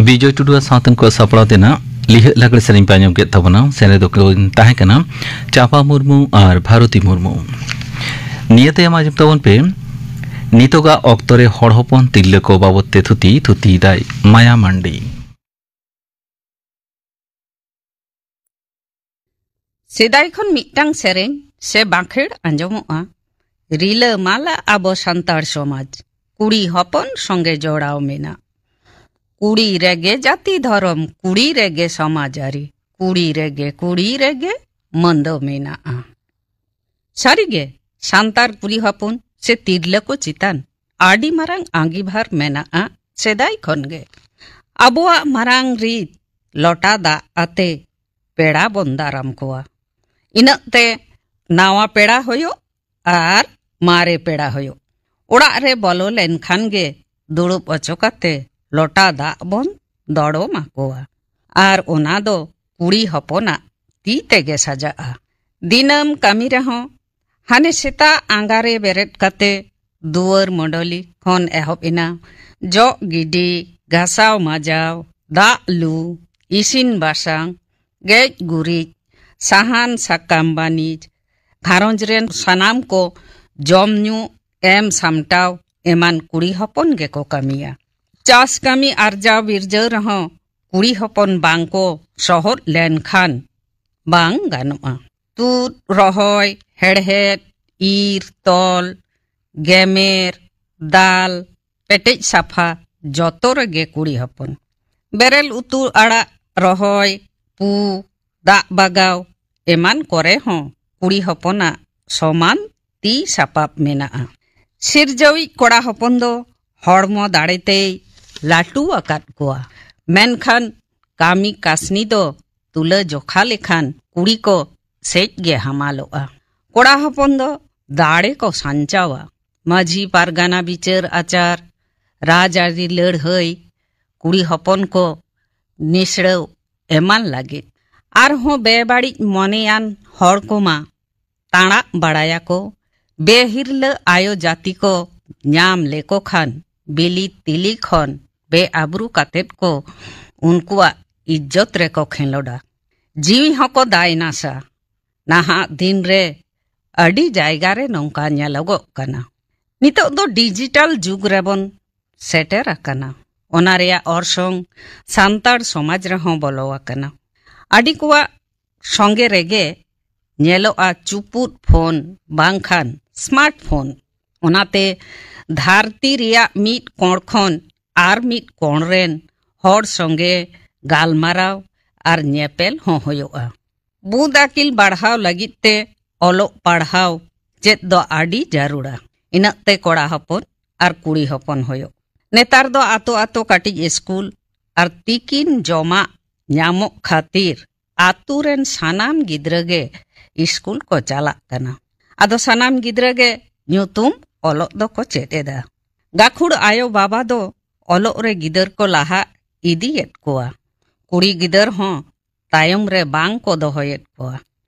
ᱵᱤᱡᱚᱭ ᱴᱩᱰᱩᱣᱟᱜ ᱥᱟᱶᱛᱮᱱ ᱠᱚ ᱥᱟᱯᱲᱟᱣ ᱛᱮᱱᱟᱜ ᱞᱤᱦᱟᱹᱜ ᱞᱟᱜᱽᱲᱮ ᱥᱮᱨᱮᱧ ᱯᱮ ᱟᱸᱡᱚᱢ ᱠᱮᱫ ᱛᱟᱵᱚᱱᱟ᱾ ᱥᱮᱨᱮᱧ ᱫᱚᱠᱤᱱ ᱛᱟᱦᱮᱸ ᱠᱟᱱᱟ ᱪᱟᱸᱯᱟ ᱢᱩᱨᱢᱩ ᱟᱨ ᱵᱷᱟᱨᱚᱛᱤ ᱢᱩᱨᱢᱩ᱾ ᱱᱤᱭᱟᱹ ᱛᱟᱭᱚᱢ ᱟᱸᱡᱚᱢ ᱛᱟᱵᱚᱱ ᱯᱮ ᱱᱤᱛᱚᱜᱟᱜ ᱚᱠᱛᱚ ᱨᱮ ᱦᱚᱲ ᱦᱚᱯᱚᱱ ᱛᱤᱨᱞᱟᱹ ᱠᱚ ᱵᱟᱵᱚᱫ ᱛᱮ ᱛᱷᱩᱛᱤ, ᱛᱷᱩᱛᱤᱭᱮᱫᱟᱭ ᱢᱟᱭᱟ ᱢᱟᱱᱰᱤ᱾ ᱥᱮᱫᱟᱭ ᱠᱷᱚᱱ ᱢᱤᱫᱴᱟᱝ ᱥᱮᱨᱮᱧ ᱥᱮ ᱵᱟᱸᱠᱷᱮᱲ ᱟᱸᱡᱚᱢᱚᱜᱼᱟ, ᱨᱤᱞᱟᱹᱢᱟᱞᱟ ᱟᱵᱚ ᱥᱟᱱᱛᱟᱲ ᱥᱚᱢᱟᱡᱽ, ᱠᱩᱲᱤ ᱦᱚᱯᱚᱱ ᱥᱚᱸᱜᱮ ᱡᱚᱲᱟᱣ ᱢᱮᱱᱟᱜ᱾ ᱠᱩᱲᱤ ᱨᱮᱜᱮ ᱡᱟᱹᱛᱤ ᱫᱷᱚᱨᱚᱢ, ᱠᱩᱲᱤ ᱨᱮᱜᱮ ᱥᱚᱢᱟᱡᱽ ᱟᱹᱨᱤ, ᱠᱩᱲᱤ ᱨᱮᱜᱮ, ᱠᱩᱲᱤ ᱨᱮᱜᱮ ᱢᱟᱹᱱ ᱫᱚ ᱢᱮᱱᱟᱜᱼᱟ᱾ ᱥᱟᱹᱨᱤᱜᱮ, ᱥᱟᱱᱛᱟᱲ ᱠᱩᱲᱤ ᱦᱚᱯᱚᱱ ᱥᱮ ᱛᱤᱨᱞᱟᱹ ᱠᱚ ᱪᱮᱛᱟᱱ ᱟᱹᱰᱤ ᱢᱟᱨᱟᱝ ᱟᱸᱜᱤᱵᱷᱟᱨ ᱢᱮᱱᱟᱜᱼᱟ ᱥᱮᱫᱟᱭ ᱠᱷᱚᱱ ᱜᱮ᱾ ᱟᱵᱚᱣᱟᱜ ᱢᱟᱨᱟᱝ ᱨᱤᱛ ᱞᱚᱴᱟ ᱫᱟᱜ ᱟᱛᱮ ᱯᱮᱲᱟ ᱵᱚᱱ ᱫᱟᱨᱟᱢ ᱠᱚᱣᱟ᱾ ᱤᱱᱟᱹᱜ ᱛᱮ ᱱᱟᱣᱟ ᱯᱮᱲᱟ ᱦᱩᱭᱩᱜ ᱟᱨ ᱢᱟᱨᱮ ᱯᱮᱲᱟ ᱦᱩᱭᱩᱜ, ᱚᱲᱟᱜ ᱨᱮ ᱵᱚᱞᱚ ᱞᱮᱱᱠᱷᱟᱱ ᱜᱮ ᱫᱩᱲᱩᱵ ᱚᱪᱚ ᱠᱟᱛᱮ ᱞᱚᱴᱟ ᱫᱟᱜ ᱵᱚᱱ ᱫᱚᱲᱚᱢ ᱟᱠᱚᱣᱟ᱾ ᱟᱨ ᱚᱱᱟ ᱫᱚ ᱠᱩᱲᱤ ᱦᱚᱯᱚᱱᱟᱜ ᱛᱤ ᱛᱮᱜᱮ ᱥᱟᱡᱟᱜᱼᱟ᱾ ᱫᱤᱱᱟᱹᱢ ᱠᱟᱹᱢᱤ ᱨᱮᱦᱚᱸ ᱦᱟᱱᱮ ᱥᱮᱛᱟᱜ ᱟᱸᱜᱟ ᱨᱮ ᱵᱮᱨᱮᱫ ᱠᱟᱛᱮ ᱫᱩᱣᱟᱹᱨ ᱢᱚᱰᱚᱞᱤ ᱠᱷᱚᱱ ᱮᱦᱚᱵ ᱮᱱᱟ, ᱡᱚᱜ ᱜᱤᱰᱤ, ᱜᱷᱟᱥᱟᱣ ᱢᱟᱡᱟᱣ, ᱫᱟᱜ ᱞᱩ, ᱤᱥᱤᱱ ᱵᱟᱥᱟᱝ, ᱜᱮᱡ ᱜᱩᱨᱤᱡ, ᱥᱟᱦᱟᱱ ᱥᱟᱠᱟᱢ ᱵᱟᱹᱱᱤᱡ, ᱜᱷᱟᱨᱚᱸᱡᱽ ᱨᱮᱱ ᱥᱟᱱᱟᱢ ᱠᱚ ᱡᱚᱢ ᱧᱩ ᱮᱢ ᱥᱟᱢᱴᱟᱣ ᱮᱢᱟᱱ ᱠᱩᱲᱤ ᱦᱚᱯᱚᱱ ᱜᱮᱠᱚ ᱠᱟᱹᱢᱤᱭᱟ᱾ ᱪᱟᱥ ᱠᱟᱹᱢᱤ ᱟᱨᱡᱟᱣ ᱵᱤᱨᱡᱟᱹᱣ ᱨᱮᱦᱚᱸ ᱠᱩᱲᱤ ᱦᱚᱯᱚᱱ ᱵᱟᱝ ᱠᱚ ᱥᱚᱦᱚᱫ ᱞᱮᱱᱠᱷᱟᱱ ᱵᱟᱝ ᱜᱟᱱᱚᱜᱼᱟ᱾ ᱛᱩᱫ, ᱨᱚᱦᱚᱭ, ᱦᱮᱲᱦᱮᱫ, ᱤᱨ, ᱛᱚᱞ, ᱜᱮᱢᱮᱨ, ᱫᱟᱞ, ᱯᱮᱴᱮᱡ ᱥᱟᱯᱷᱟ, ᱡᱚᱛᱚ ᱨᱮᱜᱮ ᱠᱩᱲᱤ ᱦᱚᱯᱚᱱ᱾ ᱵᱮᱨᱮᱞ ᱩᱛᱩ ᱟᱲᱟᱜ ᱨᱚᱦᱚᱭ, ᱯᱩ, ᱫᱟᱜ ᱵᱟᱜᱟᱣ ᱮᱢᱟᱱ ᱠᱚᱨᱮ ᱦᱚᱸ ᱠᱩᱲᱤ ᱦᱚᱯᱚᱱᱟᱜ ᱥᱚᱢᱟᱱ ᱛᱤ ᱥᱟᱯᱟᱵ ᱢᱮᱱᱟᱜᱼᱟ᱾ ᱥᱤᱨᱡᱟᱹᱣᱤᱡ ᱠᱚᱲᱟ ᱦᱚᱯᱚᱱ ᱫᱚ ᱦᱚᱲᱢᱚ ᱫᱟᱲᱮ ᱛᱮᱭ ᱞᱟᱹᱴᱩ ᱟᱠᱟᱫ ᱠᱚᱣᱟ, ᱢᱮᱱᱠᱷᱟᱱ ᱠᱟᱹᱢᱤ ᱠᱟᱹᱥᱱᱤ ᱫᱚ ᱛᱩᱞᱟᱹ ᱡᱚᱠᱷᱟ ᱞᱮᱠᱷᱟᱱ ᱠᱩᱲᱤ ᱠᱚ ᱥᱮᱡ ᱜᱮ ᱦᱟᱢᱟᱞᱚᱜᱼᱟ᱾ ᱠᱚᱲᱟ ᱦᱚᱯᱚᱱ ᱫᱚ ᱫᱟᱲᱮ ᱠᱚ ᱥᱟᱧᱪᱟᱣᱟ᱾ ᱢᱟᱹᱡᱷᱤ ᱯᱟᱨᱜᱟᱱᱟ ᱵᱤᱪᱟᱹᱨ ᱟᱪᱟᱨ, ᱨᱟᱡᱽᱟᱹᱨᱤ ᱞᱟᱹᱲᱦᱟᱹᱭ, ᱠᱩᱲᱤ ᱦᱚᱯᱚᱱ ᱠᱚ ᱱᱤᱥᱲᱟᱹᱣ ᱮᱢᱟᱱ ᱞᱟᱹᱜᱤᱫ᱾ ᱟᱨᱦᱚᱸ ᱵᱮᱵᱟᱹᱲᱤᱡ ᱢᱚᱱᱮᱭᱟᱱ ᱦᱚᱲ ᱠᱚᱢᱟ ᱛᱟᱬᱟᱜ ᱵᱟᱲᱟᱭᱟᱠᱚ, ᱵᱮᱦᱤᱨᱞᱟᱹ ᱟᱭᱳ ᱡᱟᱹᱛᱤ ᱠᱚ ᱧᱟᱢ ᱞᱮᱠᱚ ᱠᱷᱟᱱ ᱵᱤᱞᱤ ᱛᱤᱞᱤ ᱠᱷᱚᱱ ᱵᱮᱼᱟᱵᱨᱩ ᱠᱟᱛᱮᱫ ᱠᱚ ᱩᱱᱠᱩᱣᱟᱜ ᱤᱡᱽᱡᱚᱛ ᱨᱮᱠᱚ ᱠᱷᱮᱞᱳᱰᱟ᱾ ᱡᱤᱣᱤ ᱦᱚᱸᱠᱚ ᱫᱟᱭᱱᱟᱥᱟ᱾ ᱱᱟᱦᱟᱜ ᱫᱤᱱ ᱨᱮ ᱟᱹᱰᱤ ᱡᱟᱭᱜᱟ ᱨᱮ ᱱᱚᱝᱠᱟ ᱧᱮᱞᱚᱜᱚᱜ ᱠᱟᱱᱟ᱾ ᱱᱤᱛᱚᱜ ᱫᱚ ᱰᱤᱡᱤᱴᱟᱞ ᱡᱩᱜᱽ ᱨᱮᱵᱚᱱ ᱥᱮᱴᱮᱨ ᱟᱠᱟᱱᱟ᱾ ᱚᱱᱟ ᱨᱮᱭᱟᱜ ᱚᱨᱥᱚᱝ ᱥᱟᱱᱛᱟᱲ ᱥᱚᱢᱟᱡᱽ ᱨᱮᱦᱚᱸ ᱵᱚᱞᱚ ᱟᱠᱟᱱᱟ᱾ ᱟᱹᱰᱤ ᱠᱚᱣᱟᱜ ᱥᱚᱸᱜᱮ ᱨᱮᱜᱮ ᱧᱮᱞᱚᱜᱼᱟ ᱪᱩᱯᱩᱫ ᱯᱷᱳᱱ ᱵᱟᱝᱠᱷᱟᱱ ᱥᱢᱟᱨᱴ ᱯᱷᱳᱱ᱾ ᱚᱱᱟᱛᱮ ᱫᱷᱟᱹᱨᱛᱤ ᱨᱮᱭᱟᱜ ᱢᱤᱫ ᱠᱚᱬ ᱠᱷᱚᱱ ᱟᱨ ᱢᱤᱫ ᱠᱚᱬ ᱨᱮᱱ ᱦᱚᱲ ᱥᱚᱸᱜᱮ ᱜᱟᱞᱢᱟᱨᱟᱣ ᱟᱨ ᱧᱮᱯᱮᱞ ᱦᱚᱸ ᱦᱩᱭᱩᱜᱼᱟ᱾ ᱵᱩᱫ ᱟᱹᱠᱤᱞ ᱵᱟᱲᱦᱟᱣ ᱞᱟᱹᱜᱤᱫ ᱛᱮ ᱚᱞᱚᱜ ᱯᱟᱲᱦᱟᱣ ᱪᱮᱫ ᱫᱚ ᱟᱹᱰᱤ ᱡᱟᱹᱨᱩᱲᱟ᱾ ᱤᱱᱟᱹᱜ ᱛᱮ ᱠᱚᱲᱟ ᱦᱚᱯᱚᱱ ᱟᱨ ᱠᱩᱲᱤ ᱦᱚᱯᱚᱱ ᱦᱩᱭᱩᱜ᱾ ᱱᱮᱛᱟᱨ ᱫᱚ ᱟᱛᱳ ᱟᱛᱳ ᱠᱟᱹᱴᱤᱡ ᱥᱠᱩᱞ ᱟᱨ ᱛᱤᱠᱤᱱ ᱡᱚᱢᱟᱜ ᱧᱟᱢᱚᱜ ᱠᱷᱟᱹᱛᱤᱨ ᱟᱛᱳ ᱨᱮᱱ ᱥᱟᱱᱟᱢ ᱜᱤᱫᱽᱨᱟᱹ ᱜᱮ ᱥᱠᱩᱞ ᱠᱚ ᱪᱟᱞᱟᱜ ᱠᱟᱱᱟ᱾ ᱟᱫᱚ ᱥᱟᱱᱟᱢ ᱜᱤᱫᱽᱨᱟᱹ ᱜᱮ ᱧᱩᱛᱩᱢ ᱚᱞᱚᱜ ᱫᱚᱠᱚ ᱪᱮᱫ ᱮᱫᱟ᱾ ᱜᱟᱹᱠᱷᱩᱲ ᱟᱭᱳ ᱵᱟᱵᱟ ᱫᱚ ᱚᱞᱚᱜ ᱨᱮ ᱜᱤᱫᱟᱹᱨ ᱠᱚ ᱞᱟᱦᱟ ᱤᱫᱤᱭᱮᱫ ᱠᱚᱣᱟ᱾ ᱠᱩᱲᱤ ᱜᱤᱫᱟᱹᱨ ᱦᱚᱸ ᱛᱟᱭᱚᱢ ᱨᱮ ᱵᱟᱝ ᱠᱚ ᱫᱚᱦᱚᱭᱮᱫ ᱠᱚᱣᱟ᱾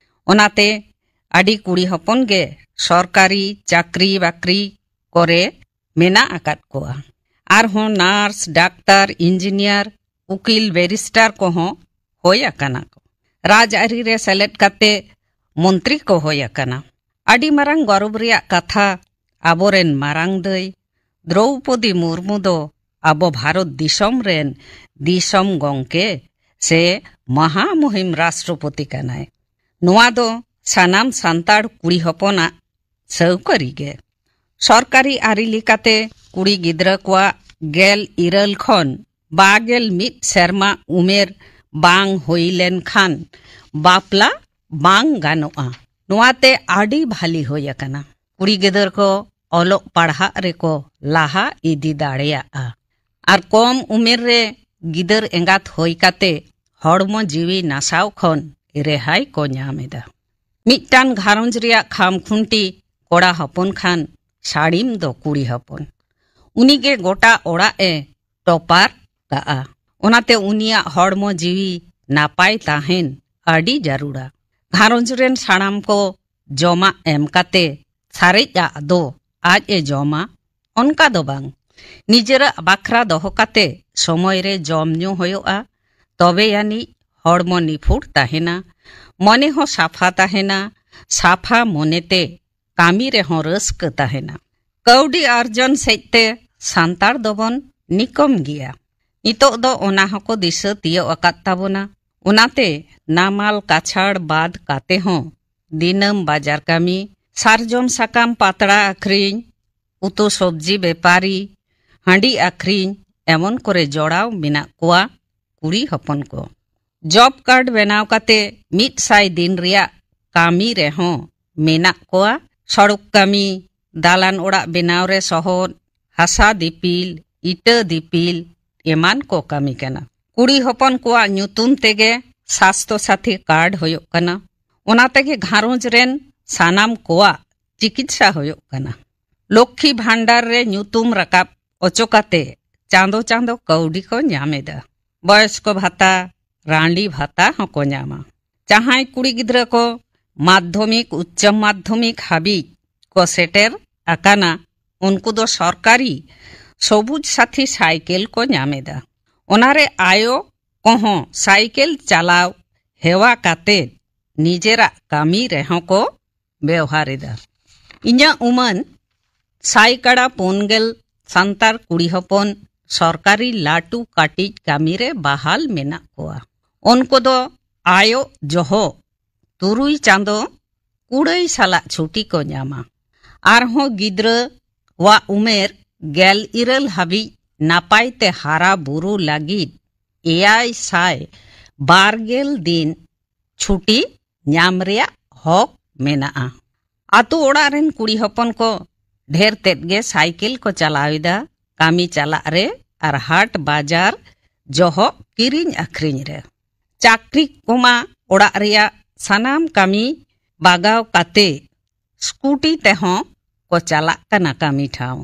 ᱚᱱᱟᱛᱮ ᱟᱹᱰᱤ ᱠᱩᱲᱤ ᱦᱚᱯᱚᱱ ᱜᱮ ᱥᱚᱨᱠᱟᱨᱤ ᱪᱟᱹᱠᱨᱤ ᱵᱟᱹᱠᱨᱤ ᱠᱚᱨᱮ ᱢᱮᱱᱟᱜ ᱟᱠᱟᱫ ᱠᱚᱣᱟ᱾ ᱟᱨᱦᱚᱸ ᱱᱟᱨᱥ, ᱰᱟᱠᱛᱟᱨ, ᱤᱧᱡᱤᱱᱤᱭᱟᱨ, ᱩᱠᱤᱞ, ᱵᱮᱨᱤᱥᱴᱟᱨ ᱠᱚᱦᱚᱸ ᱦᱩᱭ ᱟᱠᱟᱱᱟ ᱠᱚ᱾ ᱨᱟᱡᱽᱟᱹᱨᱤ ᱨᱮ ᱥᱮᱞᱮᱫ ᱠᱟᱛᱮ ᱢᱚᱱᱛᱨᱤ ᱠᱚ ᱦᱩᱭ ᱟᱠᱟᱱᱟ᱾ ᱟᱹᱰᱤ ᱢᱟᱨᱟᱝ ᱜᱚᱨᱚᱵᱽ ᱨᱮᱭᱟᱜ ᱠᱟᱛᱷᱟ, ᱟᱵᱚᱨᱮᱱ ᱢᱟᱨᱟᱝ ᱫᱟᱹᱭ ᱫᱨᱚᱣᱯᱚᱫᱤ ᱢᱩᱨᱢᱩ ᱫᱚ ᱟᱵᱚ ᱵᱷᱟᱨᱚᱛ ᱫᱤᱥᱚᱢ ᱨᱮᱱ ᱫᱤᱥᱚᱢ ᱜᱚᱝᱠᱮ ᱥᱮ ᱢᱟᱦᱟ ᱢᱩᱦᱤᱢ ᱨᱟᱥᱴᱨᱚᱯᱚᱛᱤ ᱠᱟᱱᱟᱭ᱾ ᱱᱚᱣᱟ ᱫᱚ ᱥᱟᱱᱟᱢ ᱥᱟᱱᱛᱟᱲ ᱠᱩᱲᱤ ᱦᱚᱯᱚᱱᱟᱜ ᱥᱟᱹᱣᱠᱟᱹᱨᱤ ᱜᱮ᱾ ᱥᱚᱨᱠᱟᱨᱤ ᱟᱹᱨᱤ ᱞᱮᱠᱟᱛᱮ ᱠᱩᱲᱤ ᱜᱤᱫᱽᱨᱟᱹ ᱠᱚᱣᱟᱜ ᱜᱮᱞ ᱤᱨᱟᱹᱞ ᱠᱷᱚᱱ ᱵᱟᱨᱜᱮᱞ ᱢᱤᱫ ᱥᱮᱨᱢᱟ ᱩᱢᱮᱨ ᱵᱟᱝ ᱦᱩᱭ ᱞᱮᱱᱠᱷᱟᱱ ᱵᱟᱯᱞᱟ ᱵᱟᱝ ᱜᱟᱱᱚᱜᱼᱟ᱾ ᱱᱚᱣᱟᱛᱮ ᱟᱹᱰᱤ ᱵᱷᱟᱞᱤ ᱦᱩᱭ ᱟᱠᱟᱱᱟ᱾ ᱠᱩᱲᱤ ᱜᱤᱫᱟᱹᱨ ᱠᱚ ᱚᱞᱚᱜ ᱯᱟᱲᱦᱟᱜ ᱨᱮᱠᱚ ᱞᱟᱦᱟ ᱤᱫᱤ ᱫᱟᱲᱮᱭᱟᱜᱼᱟ᱾ ᱟᱨ ᱠᱚᱢ ᱩᱢᱮᱨ ᱨᱮ ᱜᱤᱫᱟᱹᱨ ᱮᱸᱜᱟᱛ ᱦᱩᱭ ᱠᱟᱛᱮ ᱦᱚᱲᱢᱚ ᱡᱤᱣᱤ ᱱᱟᱥᱟᱣ ᱠᱷᱚᱱ ᱨᱮᱦᱟᱭ ᱠᱚ ᱧᱟᱢ ᱮᱫᱟ᱾ ᱢᱤᱫᱴᱟᱝ ᱜᱷᱟᱨᱚᱸᱡᱽ ᱨᱮᱭᱟᱜ ᱠᱷᱟᱢᱠᱷᱩᱱᱴᱤ ᱠᱚᱲᱟ ᱦᱚᱯᱚᱱ ᱠᱷᱟᱱ ᱥᱟᱹᱲᱤᱢ ᱫᱚ ᱠᱩᱲᱤ ᱦᱚᱯᱚᱱ᱾ ᱩᱱᱤᱜᱮ ᱜᱚᱴᱟ ᱚᱲᱟᱜ ᱮ ᱴᱚᱯᱟᱨ ᱠᱟᱜᱼᱟ᱾ ᱚᱱᱟᱛᱮ ᱩᱱᱤᱭᱟᱜ ᱦᱚᱲᱢᱚ ᱡᱤᱣᱤ ᱱᱟᱯᱟᱭ ᱛᱟᱦᱮᱱ ᱟᱹᱰᱤ ᱡᱟᱹᱨᱩᱲᱟ᱾ ᱜᱷᱟᱨᱚᱸᱡᱽ ᱨᱮᱱ ᱥᱟᱱᱟᱢ ᱠᱚ ᱡᱚᱢᱟᱜ ᱮᱢ ᱠᱟᱛᱮ ᱥᱟᱨᱮᱡ ᱟᱜ ᱫᱚ ᱟᱡ ᱮ ᱡᱚᱢᱟ, ᱚᱱᱠᱟ ᱫᱚ ᱵᱟᱝ᱾ ᱱᱤᱡᱮᱨᱟᱜ ᱵᱟᱠᱷᱨᱟ ᱫᱚᱦᱚ ᱠᱟᱛᱮ ᱥᱚᱢᱚᱭ ᱨᱮ ᱡᱚᱢ ᱧᱩ ᱦᱩᱭᱩᱜᱼᱟ, ᱛᱚᱵᱮ ᱟᱹᱱᱤᱡ ᱦᱚᱲᱢᱚ ᱱᱤᱯᱷᱩᱴ ᱛᱟᱦᱮᱱᱟ, ᱢᱚᱱᱮ ᱦᱚᱸ ᱥᱟᱯᱷᱟ ᱛᱟᱦᱮᱱᱟ᱾ ᱥᱟᱯᱷᱟ ᱢᱚᱱᱮᱛᱮ ᱠᱟᱹᱢᱤ ᱨᱮᱦᱚᱸ ᱨᱟᱹᱥᱠᱟᱹ ᱛᱟᱦᱮᱱᱟ᱾ ᱠᱟᱹᱣᱰᱤ ᱟᱨᱡᱚᱱ ᱥᱮᱫ ᱛᱮ ᱥᱟᱱᱛᱟᱲ ᱫᱚᱵᱚᱱ ᱱᱤᱠᱚᱢ ᱜᱮᱭᱟ᱾ ᱱᱤᱛᱚᱜ ᱫᱚ ᱚᱱᱟ ᱦᱚᱸᱠᱚ ᱫᱤᱥᱟᱹ ᱛᱤᱭᱳᱜ ᱟᱠᱟᱫ ᱛᱟᱵᱚᱱᱟ᱾ ᱚᱱᱟᱛᱮ ᱱᱟᱢᱟᱞ ᱠᱟᱪᱷᱟᱲ ᱵᱟᱫ ᱠᱟᱛᱮ ᱦᱚᱸ ᱫᱤᱱᱟᱹᱢ ᱵᱟᱡᱟᱨ ᱠᱟᱹᱢᱤ, ᱥᱟᱨᱡᱚᱢ ᱥᱟᱠᱟᱢ ᱯᱟᱛᱲᱟ ᱟᱹᱠᱷᱨᱤᱧ, ᱩᱛᱩ ᱥᱚᱵᱽᱡᱤ ᱵᱮᱯᱟᱨᱤ, ᱦᱟᱺᱰᱤ ᱟᱹᱠᱷᱨᱤᱧ ᱮᱢᱚᱱ ᱠᱚᱨᱮ ᱡᱚᱲᱟᱣ ᱢᱮᱱᱟᱜ ᱠᱚᱣᱟ ᱠᱩᱲᱤ ᱦᱚᱯᱚᱱ ᱠᱚ᱾ ᱡᱚᱵ ᱠᱟᱨᱰ ᱵᱮᱱᱟᱣ ᱠᱟᱛᱮ ᱢᱤᱫ ᱥᱟᱭ ᱫᱤᱱ ᱨᱮᱭᱟᱜ ᱠᱟᱹᱢᱤ ᱨᱮᱦᱚᱸ ᱢᱮᱱᱟᱜ ᱠᱚᱣᱟ᱾ ᱥᱚᱲᱚᱠ ᱠᱟᱹᱢᱤ, ᱫᱟᱞᱟᱱ ᱚᱲᱟᱜ ᱵᱮᱱᱟᱣ ᱨᱮ ᱥᱚᱦᱚᱫ, ᱦᱟᱥᱟ ᱫᱤᱯᱤᱞ, ᱤᱴᱟᱹ ᱫᱤᱯᱤᱞ ᱮᱢᱟᱱ ᱠᱚ ᱠᱟᱹᱢᱤ ᱠᱟᱱᱟ᱾ ᱠᱩᱲᱤ ᱦᱚᱯᱚᱱ ᱠᱚᱣᱟᱜ ᱧᱩᱛᱩᱢ ᱛᱮᱜᱮ ᱥᱟᱥᱛᱷᱚ ᱥᱟᱛᱷᱤ ᱠᱟᱨᱰ ᱦᱩᱭᱩᱜ ᱠᱟᱱᱟ᱾ ᱚᱱᱟ ᱛᱮᱜᱮ ᱜᱷᱟᱨᱚᱸᱡᱽ ᱨᱮᱱ ᱥᱟᱱᱟᱢ ᱠᱚᱣᱟᱜ ᱪᱤᱠᱤᱛᱥᱟ ᱦᱩᱭᱩᱜ ᱠᱟᱱᱟ᱾ ᱞᱚᱠᱠᱷᱤ ᱵᱷᱟᱱᱰᱟᱨ ᱨᱮ ᱧᱩᱛᱩᱢ ᱨᱟᱠᱟᱵ ᱚᱪᱚ ᱠᱟᱛᱮ ᱪᱟᱸᱫᱚ ᱪᱟᱸᱫᱚ ᱠᱟᱹᱣᱰᱤ ᱠᱚ ᱧᱟᱢ ᱮᱫᱟ᱾ ᱵᱚᱭᱚᱥᱠᱚ ᱵᱷᱟᱛᱟ, ᱨᱟᱺᱰᱤ ᱵᱷᱟᱛᱟ ᱦᱚᱸᱠᱚ ᱧᱟᱢᱟ᱾ ᱡᱟᱦᱟᱸᱭ ᱠᱩᱲᱤ ᱜᱤᱫᱽᱨᱟᱹ ᱠᱚ ᱢᱟᱫᱽᱫᱷᱚᱢᱤᱠ, ᱩᱪᱪᱚ ᱢᱟᱫᱽᱫᱷᱚᱢᱤᱠ ᱦᱟᱹᱵᱤᱡ ᱠᱚ ᱥᱮᱴᱮᱨ ᱟᱠᱟᱱᱟ, ᱩᱱᱠᱩ ᱫᱚ ᱥᱚᱨᱠᱟᱨᱤ ᱥᱚᱵᱩᱡ ᱥᱟᱛᱷᱤ ᱥᱟᱭᱠᱮᱞ ᱠᱚ ᱧᱟᱢ ᱮᱫᱟ᱾ ᱚᱱᱟᱨᱮ ᱟᱭᱳ ᱠᱚᱦᱚᱸ ᱥᱟᱭᱠᱮᱞ ᱪᱟᱞᱟᱣ ᱦᱮᱣᱟ ᱠᱟᱛᱮ ᱱᱤᱡᱮᱨᱟᱜ ᱠᱟᱹᱢᱤ ᱨᱮᱦᱚᱸ ᱠᱚ ᱵᱮᱣᱦᱟᱨ ᱮᱫᱟ᱾ ᱤᱧᱟᱹᱜ ᱩᱢᱟᱹᱱ ᱥᱟᱭᱠᱟᱲᱟ ᱯᱩᱱ ᱜᱮᱞ ᱥᱟᱱᱛᱟᱲ ᱠᱩᱲᱤ ᱦᱚᱯᱚᱱ ᱥᱚᱨᱠᱟᱨᱤ ᱞᱟᱹᱴᱩ ᱠᱟᱹᱴᱤᱡ ᱠᱟᱹᱢᱤ ᱨᱮ ᱵᱟᱦᱟᱞ ᱢᱮᱱᱟᱜ ᱠᱚᱣᱟ᱾ ᱩᱱᱠᱩ ᱫᱚ ᱟᱭᱳ ᱡᱚᱦᱚᱜ ᱛᱩᱨᱩᱭ ᱪᱟᱸᱫᱚ ᱠᱩᱲᱟᱹᱭ ᱥᱟᱞᱟᱜ ᱪᱷᱩᱴᱤ ᱠᱚ ᱧᱟᱢᱟ᱾ ᱟᱨᱦᱚᱸ ᱜᱤᱫᱽᱨᱟᱹ ᱣᱟᱜ ᱩᱢᱮᱨ ᱜᱮᱞ ᱤᱨᱟᱹᱞ ᱦᱟᱹᱵᱤᱡ ᱱᱟᱯᱟᱭ ᱛᱮ ᱦᱟᱨᱟ ᱵᱩᱨᱩ ᱞᱟᱹᱜᱤᱫ ᱮᱭᱟᱭ ᱥᱟᱭ ᱵᱟᱨ ᱜᱮᱞ ᱫᱤᱱ ᱪᱷᱩᱴᱤ ᱧᱟᱢ ᱨᱮᱭᱟᱜ ᱦᱚᱠ ᱢᱮᱱᱟᱜᱼᱟ᱾ ᱟᱛᱳ ᱚᱲᱟᱜ ᱨᱮᱱ ᱠᱩᱲᱤ ᱦᱚᱯᱚᱱ ᱠᱚ ᱰᱷᱮᱨ ᱛᱮᱫ ᱜᱮ ᱥᱟᱭᱠᱮᱞ ᱠᱚ ᱪᱟᱞᱟᱣ ᱮᱫᱟ, ᱠᱟᱹᱢᱤ ᱪᱟᱞᱟᱜ ᱨᱮ ᱟᱨ ᱦᱟᱴ ᱵᱟᱡᱟᱨ ᱡᱚᱦᱚᱜ ᱠᱤᱨᱤᱧ ᱟᱹᱠᱷᱨᱤᱧ ᱨᱮ᱾ ᱪᱟᱹᱠᱨᱤ ᱠᱚᱢᱟ ᱚᱲᱟᱜ ᱨᱮᱭᱟᱜ ᱥᱟᱱᱟᱢ ᱠᱟᱹᱢᱤ ᱵᱟᱜᱟᱣ ᱠᱟᱛᱮ ᱥᱠᱩᱴᱤ ᱛᱮᱦᱚᱸ ᱠᱚ ᱪᱟᱞᱟᱜ ᱠᱟᱱᱟ ᱠᱟᱹᱢᱤ ᱴᱷᱟᱶ᱾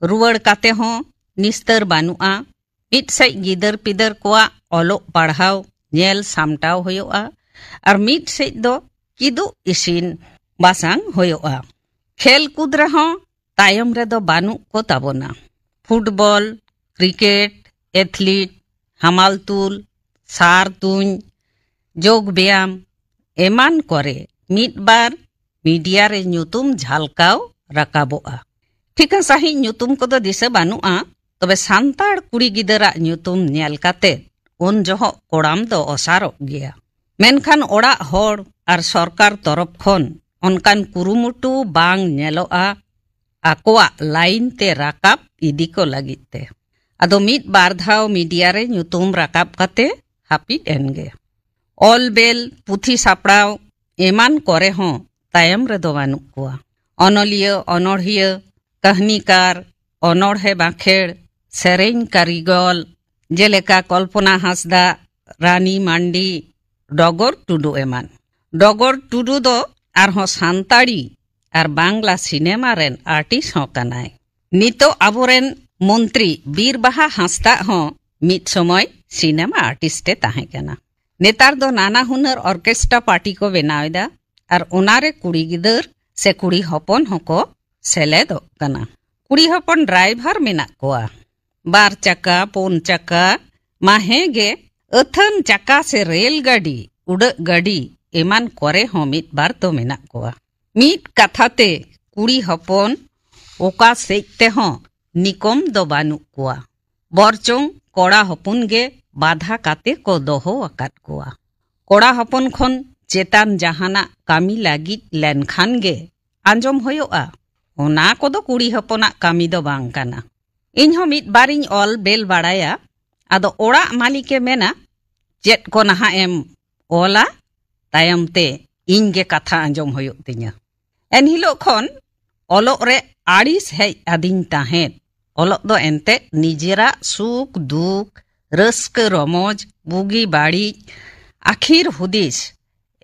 ᱨᱩᱣᱟᱹᱲ ᱠᱟᱛᱮ ᱦᱚᱸ ᱱᱤᱥᱛᱟᱹᱨ ᱵᱟᱹᱱᱩᱜᱼᱟ᱾ ᱢᱤᱫ ᱥᱮᱫ ᱜᱤᱫᱟᱹᱨ ᱯᱤᱫᱟᱹᱨ ᱠᱚᱣᱟᱜ ᱚᱞᱚᱜ ᱯᱟᱲᱦᱟᱣ ᱧᱮᱞ ᱥᱟᱢᱴᱟᱣ ᱦᱩᱭᱩᱜᱼᱟ, ᱟᱨ ᱢᱤᱫ ᱥᱮᱫ ᱫᱚ ᱠᱤᱫᱩᱜ ᱤᱥᱤᱱ ᱵᱟᱥᱟᱝ ᱦᱩᱭᱩᱜᱼᱟ᱾ ᱠᱷᱮᱞ ᱠᱩᱫ ᱨᱮᱦᱚᱸ ᱛᱟᱭᱚᱢ ᱨᱮᱫᱚ ᱵᱟᱹᱱᱩᱜ ᱠᱚ ᱛᱟᱵᱚᱱᱟ᱾ ᱯᱷᱩᱴᱵᱚᱞ, ᱠᱨᱤᱠᱮᱴ, ᱮᱛᱷᱞᱤᱴ, ᱦᱟᱢᱟᱞ ᱛᱩᱞ, ᱥᱟᱨ ᱛᱩᱧ, ᱡᱳᱜᱽ ᱵᱮᱭᱟᱢ ᱮᱢᱟᱱ ᱠᱚᱨᱮ ᱢᱤᱫ ᱵᱟᱨ ᱢᱤᱰᱤᱭᱟ ᱨᱮ ᱧᱩᱛᱩᱢ ᱡᱷᱟᱞᱠᱟᱣ ᱨᱟᱠᱟᱵᱚᱜᱼᱟ᱾ ᱴᱷᱤᱠᱟᱹ ᱥᱟᱺᱦᱤᱡ ᱧᱩᱛᱩᱢ ᱠᱚᱫᱚ ᱫᱤᱥᱟᱹ ᱵᱟᱹᱱᱩᱜᱼᱟ, ᱛᱚᱵᱮ ᱥᱟᱱᱛᱟᱲ ᱠᱩᱲᱤ ᱜᱤᱫᱟᱹᱨᱟᱜ ᱧᱩᱛᱩᱢ ᱧᱮᱞ ᱠᱟᱛᱮ ᱩᱱ ᱡᱚᱦᱚᱜ ᱠᱚᱲᱟᱢ ᱫᱚ ᱚᱥᱟᱨᱚᱜ ᱜᱮᱭᱟ᱾ ᱢᱮᱱᱠᱷᱟᱱ ᱚᱲᱟᱜ ᱦᱚᱲ ᱟᱨ ᱥᱚᱨᱠᱟᱨ ᱛᱚᱨᱚᱯ ᱠᱷᱚᱱ ᱚᱱᱠᱟᱱ ᱠᱩᱨᱩᱢᱩᱴᱩ ᱵᱟᱝ ᱧᱮᱞᱚᱜᱼᱟ ᱟᱠᱚᱣᱟᱜ ᱞᱟᱭᱤᱱ ᱛᱮ ᱨᱟᱠᱟᱵ ᱤᱫᱤ ᱠᱚ ᱞᱟᱹᱜᱤᱫ ᱛᱮ᱾ ᱟᱫᱚ ᱢᱤᱫ ᱵᱟᱨ ᱫᱷᱟᱣ ᱢᱤᱰᱤᱭᱟ ᱨᱮ ᱧᱩᱛᱩᱢ ᱨᱟᱠᱟᱵ ᱠᱟᱛᱮ ᱦᱟᱹᱯᱤᱫ ᱮᱱ ᱜᱮ᱾ ᱚᱞ ᱵᱮᱞ, ᱯᱩᱛᱷᱤ ᱥᱟᱯᱲᱟᱣ ᱮᱢᱟᱱ ᱠᱚᱨᱮ ᱦᱚᱸ ᱛᱟᱭᱚᱢ ᱨᱮᱫᱚ ᱵᱟᱹᱱᱩᱜ ᱠᱚᱣᱟ᱾ ᱚᱱᱚᱞᱤᱭᱟᱹ, ᱚᱱᱚᱲᱦᱤᱭᱟᱹ, ᱠᱟᱹᱦᱱᱤᱠᱟᱨ, ᱚᱱᱚᱲᱦᱮ ᱵᱟᱸᱠᱷᱮᱲ, ᱥᱮᱨᱮᱧ ᱠᱟᱹᱨᱤᱜᱚᱞ, ᱡᱮᱞᱮᱠᱟ ᱠᱚᱞᱯᱚᱱᱟ ᱦᱟᱸᱥᱫᱟ, ᱨᱟᱱᱤ ᱢᱟᱱᱰᱤ, ᱰᱚᱜᱚᱨ ᱴᱩᱰᱩ ᱮᱢᱟᱱ᱾ ᱰᱚᱜᱚᱨ ᱴᱩᱰᱩ ᱫᱚ ᱟᱨᱦᱚᱸ ᱥᱟᱱᱛᱟᱲᱤ ᱟᱨ ᱵᱟᱝᱞᱟ ᱥᱤᱱᱮᱢᱟ ᱨᱮᱱ ᱟᱨᱴᱤᱥᱴ ᱦᱚᱸ ᱠᱟᱱᱟᱭ᱾ ᱱᱤᱛᱚᱜ ᱟᱵᱚᱨᱮᱱ ᱢᱚᱱᱛᱨᱤ ᱵᱤᱨ ᱵᱟᱦᱟ ᱦᱟᱸᱥᱫᱟᱜ ᱦᱚᱸ ᱢᱤᱫ ᱥᱚᱢᱚᱭ ᱥᱤᱱᱮᱢᱟ ᱟᱨᱴᱤᱥᱴ ᱮ ᱛᱟᱦᱮᱸ ᱠᱟᱱᱟ᱾ ᱱᱮᱛᱟᱨ ᱫᱚ ᱱᱟᱱᱟ ᱦᱩᱱᱟᱹᱨ ᱚᱨᱠᱮᱥᱴᱨᱟ ᱯᱟᱨᱴᱤ ᱠᱚ ᱵᱮᱱᱟᱣ ᱮᱫᱟ ᱟᱨ ᱚᱱᱟᱨᱮ ᱠᱩᱲᱤ ᱜᱤᱫᱟᱹᱨ ᱥᱮ ᱠᱩᱲᱤ ᱦᱚᱯᱚᱱ ᱦᱚᱸᱠᱚ ᱥᱮᱞᱮᱫᱚᱜ ᱠᱟᱱᱟ᱾ ᱠᱩᱲᱤ ᱦᱚᱯᱚᱱ ᱰᱨᱟᱭᱵᱷᱟᱨ ᱢᱮᱱᱟᱜ ᱠᱚᱣᱟ, ᱵᱟᱨ ᱪᱟᱠᱟ, ᱯᱩᱱ ᱪᱟᱠᱟ, ᱢᱟ ᱦᱮᱸ ᱜᱮ, ᱟᱹᱛᱷᱟᱹᱱ ᱪᱟᱠᱟ ᱥᱮ ᱨᱮᱞ ᱜᱟᱹᱰᱤ, ᱩᱰᱟᱹᱜ ᱜᱟᱹᱰᱤ ᱮᱢᱟᱱ ᱠᱚᱨᱮ ᱦᱚᱸ ᱢᱤᱫ ᱵᱟᱨ ᱫᱚ ᱢᱮᱱᱟᱜ ᱠᱚᱣᱟ᱾ ᱢᱤᱫ ᱠᱟᱛᱷᱟ ᱛᱮ, ᱠᱩᱲᱤ ᱦᱚᱯᱚᱱ ᱚᱠᱟ ᱥᱮᱫ ᱛᱮᱦᱚᱸ ᱱᱤᱠᱚᱢ ᱫᱚ ᱵᱟᱹᱱᱩᱜ ᱠᱚᱣᱟ, ᱵᱚᱨᱪᱚᱝ ᱠᱚᱲᱟ ᱦᱚᱯᱚᱱ ᱜᱮ ᱵᱟᱫᱷᱟ ᱠᱟᱛᱮ ᱠᱚ ᱫᱚᱦᱚ ᱟᱠᱟᱫ ᱠᱚᱣᱟ᱾ ᱠᱚᱲᱟ ᱦᱚᱯᱚᱱ ᱠᱷᱚᱱ ᱪᱮᱛᱟᱱ ᱡᱟᱦᱟᱱᱟᱜ ᱠᱟᱹᱢᱤ ᱞᱟᱹᱜᱤᱫ ᱞᱮᱱᱠᱷᱟᱱ ᱜᱮ ᱟᱸᱡᱚᱢ ᱦᱩᱭᱩᱜᱼᱟ, "ᱚᱱᱟ ᱠᱚᱫᱚ ᱠᱩᱲᱤ ᱦᱚᱯᱚᱱᱟᱜ ᱠᱟᱹᱢᱤ ᱫᱚ ᱵᱟᱝ ᱠᱟᱱᱟ᱾" ᱤᱧ ᱦᱚᱸ ᱢᱤᱫ ᱵᱟᱨᱤᱧ ᱚᱞ ᱵᱮᱞ ᱵᱟᱲᱟᱭᱟ᱾ ᱟᱫᱚ ᱚᱲᱟᱜ ᱢᱟᱹᱞᱤᱠᱮ ᱢᱮᱱᱟ, "ᱪᱮᱫ ᱠᱚ ᱱᱟᱦᱟᱜ ᱮᱢ ᱚᱞᱟ?" ᱛᱟᱭᱚᱢ ᱛᱮ ᱤᱧ ᱜᱮ ᱠᱟᱛᱷᱟ ᱟᱸᱡᱚᱢ ᱦᱩᱭᱩᱜ ᱛᱤᱧᱟᱹ᱾ ᱮᱱᱦᱤᱞᱳᱜ ᱠᱷᱚᱱ ᱚᱞᱚᱜ ᱨᱮ ᱟᱹᱲᱤᱥ ᱦᱮᱡ ᱟᱹᱫᱤᱧ ᱛᱟᱦᱮᱸᱫ᱾ ᱚᱞᱚᱜ ᱫᱚ ᱮᱱᱛᱮᱫ ᱱᱤᱡᱮᱨᱟᱜ ᱥᱩᱠ ᱫᱩᱠ, ᱨᱟᱹᱥᱠᱟᱹ ᱨᱚᱢᱚᱡᱽ, ᱵᱩᱜᱤ ᱵᱟᱹᱲᱤᱡ, ᱟᱹᱠᱷᱤᱨ ᱦᱩᱫᱤᱥ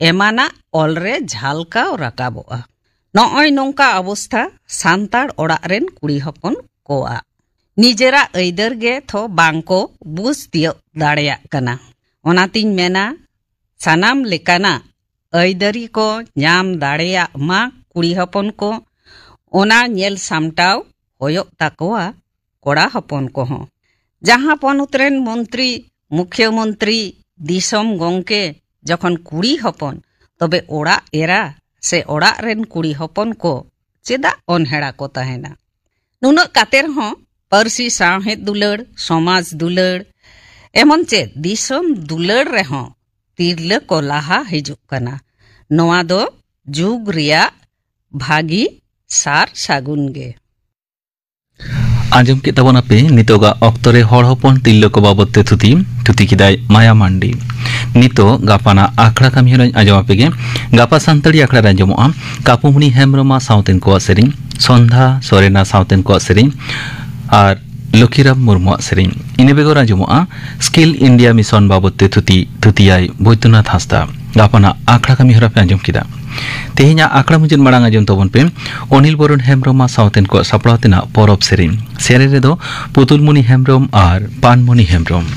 ᱮᱢᱟᱱᱟᱜ ᱚᱞ ᱨᱮ ᱡᱷᱟᱞᱠᱟᱣ ᱨᱟᱠᱟᱵᱚᱜᱼᱟ᱾ ᱱᱚᱜᱼᱚᱭ ᱱᱚᱝᱠᱟ ᱚᱵᱚᱥᱛᱷᱟ ᱥᱟᱱᱛᱟᱲ ᱚᱲᱟᱜ ᱨᱮᱱ ᱠᱩᱲᱤ ᱦᱚᱯᱚᱱ ᱠᱚᱣᱟᱜ᱾ ᱱᱤᱡᱮᱨᱟᱜ ᱟᱹᱭᱫᱟᱹᱨ ᱜᱮ ᱛᱷᱚ ᱵᱟᱝ ᱠᱚ ᱵᱩᱡᱽ ᱛᱤᱭᱳᱜ ᱫᱟᱲᱮᱭᱟᱜ ᱠᱟᱱᱟ᱾ ᱚᱱᱟᱛᱤᱧ ᱢᱮᱱᱟ, ᱥᱟᱱᱟᱢ ᱞᱮᱠᱟᱱᱟᱜ ᱟᱹᱭᱫᱟᱹᱨᱤ ᱠᱚ ᱧᱟᱢ ᱫᱟᱲᱮᱭᱟᱜ ᱢᱟ ᱠᱩᱲᱤ ᱦᱚᱯᱚᱱ ᱠᱚ, ᱚᱱᱟ ᱧᱮᱞ ᱥᱟᱢᱴᱟᱣ ᱦᱩᱭᱩᱜ ᱛᱟᱠᱚᱣᱟ ᱠᱚᱲᱟ ᱦᱚᱯᱚᱱ ᱠᱚᱦᱚᱸ᱾ ᱡᱟᱦᱟᱸ ᱯᱚᱱᱚᱛ ᱨᱮᱱ ᱢᱚᱱᱛᱨᱤ, ᱢᱩᱠᱷᱭᱟᱹ ᱢᱚᱱᱛᱨᱤ, ᱫᱤᱥᱚᱢ ᱜᱚᱝᱠᱮ ᱡᱚᱠᱷᱚᱱ ᱠᱩᱲᱤ ᱦᱚᱯᱚᱱ, ᱛᱚᱵᱮ ᱚᱲᱟᱜ ᱮᱨᱟ ᱥᱮ ᱚᱲᱟᱜ ᱨᱮᱱ ᱠᱩᱲᱤ ᱦᱚᱯᱚᱱ ᱠᱚ ᱪᱮᱫᱟᱜ ᱚᱱᱦᱮᱲᱟ ᱠᱚ ᱛᱟᱦᱮᱱᱟ? ᱱᱩᱱᱟᱹᱜ ᱠᱟᱛᱮ ᱨᱮᱦᱚᱸ ᱯᱟᱹᱨᱥᱤ ᱥᱟᱶᱦᱮᱫ ᱫᱩᱞᱟᱹᱲ, ᱥᱚᱢᱟᱡᱽ ᱫᱩᱞᱟᱹᱲ, ᱮᱢᱚᱱ ᱪᱮᱫ ᱫᱤᱥᱚᱢ ᱫᱩᱞᱟᱹᱲ ᱨᱮᱦᱚᱸ ᱛᱤᱨᱞᱟᱹ ᱠᱚ ᱞᱟᱦᱟ ᱦᱤᱡᱩᱜ ᱠᱟᱱᱟ᱾ ᱱᱚᱣᱟ ᱫᱚ ᱡᱩᱜᱽ ᱨᱮᱭᱟᱜ ᱵᱷᱟᱹᱜᱤ ᱥᱟᱨ ᱥᱟᱹᱜᱩᱱ ᱜᱮ᱾ ᱟᱸᱡᱚᱢ ᱠᱮᱫ ᱛᱟᱵᱚᱱᱟᱯᱮ ᱱᱤᱛᱚᱜᱟᱜ ᱚᱠᱛᱚ ᱨᱮ ᱦᱚᱲ ᱦᱚᱯᱚᱱ ᱛᱤᱨᱞᱟᱹ ᱠᱚ ᱵᱟᱵᱚᱫ ᱛᱮ ᱛᱷᱩᱛᱤ᱾ ᱛᱷᱩᱛᱤ ᱠᱮᱫᱟᱭ ᱢᱟᱭᱟ ᱢᱟᱱᱰᱤ᱾ ᱱᱤᱛᱚᱜ ᱜᱟᱯᱟᱱᱟᱜ ᱟᱠᱷᱲᱟ ᱠᱟᱹᱢᱤ ᱦᱚᱨᱟᱧ ᱟᱸᱡᱚᱢ ᱟᱯᱮ ᱜᱮ᱾ ᱜᱟᱯᱟ ᱥᱟᱱᱛᱟᱲᱤ ᱟᱠᱷᱲᱟ ᱨᱮ ᱟᱸᱡᱚᱢᱚᱜᱼᱟ ᱠᱟᱯᱩᱢᱩᱱᱤ ᱦᱮᱢᱵᱨᱚᱢᱟ ᱥᱟᱶᱛᱮᱱ ᱠᱚᱣᱟᱜ ᱥᱮᱨᱮᱧ, ᱥᱚᱱᱫᱷᱟ ᱥᱚᱨᱮᱱᱟ ᱥᱟᱶᱛᱮᱱ ᱠᱚᱣᱟᱜ ᱥᱮᱨᱮᱧ ᱟᱨ ᱞᱚᱠᱷᱤᱨᱟᱢ ᱢᱩᱨᱢᱩᱣᱟᱜ ᱥᱮᱨᱮᱧ᱾ ᱤᱱᱟᱹ ᱵᱮᱜᱚᱨ ᱟᱸᱡᱚᱢᱚᱜᱼᱟ ᱥᱠᱤᱞ ᱤᱱᱰᱤᱭᱟ ᱢᱤᱥᱚᱱ ᱵᱟᱵᱚᱫ ᱛᱮ ᱛᱷᱩᱛᱤ᱾ ᱛᱷᱩᱛᱤᱭᱟᱭ ᱵᱳᱭᱫᱚᱱᱟᱛᱷ ᱦᱟᱸᱥᱫᱟ᱾ ᱜᱟᱯᱟᱱᱟᱜ ᱟᱠᱷᱲᱟ ᱠᱟᱹᱢᱤ ᱦᱚᱨᱟ ᱯᱮ ᱟᱸᱡᱚᱢ ᱠᱮᱫᱟ᱾ ᱛᱮᱦᱮᱧᱟᱜ ᱟᱠᱷᱲᱟ ᱢᱩᱪᱟᱹᱫ ᱢᱟᱲᱟᱝ ᱟᱸᱡᱚᱢ ᱛᱟᱵᱚᱱ ᱯᱮ ᱚᱱᱤᱞ ᱵᱚᱨᱚᱱ ᱦᱮᱢᱵᱨᱚᱢ ᱢᱟ ᱥᱟᱶᱛᱮᱱ ᱠᱚᱣᱟᱜ ᱥᱟᱯᱲᱟᱣ ᱛᱮᱱᱟᱜ ᱯᱚᱨᱚᱵᱽ ᱥᱮᱨᱮᱧ᱾ ᱥᱮᱨᱮᱧ ᱨᱮᱫᱚ ᱯᱩᱛᱩᱞᱢᱩᱱᱤ ᱦᱮᱢᱵᱨᱚᱢ ᱟᱨ ᱯᱟᱱᱢᱩᱱᱤ ᱦᱮᱢᱵᱨᱚᱢ᱾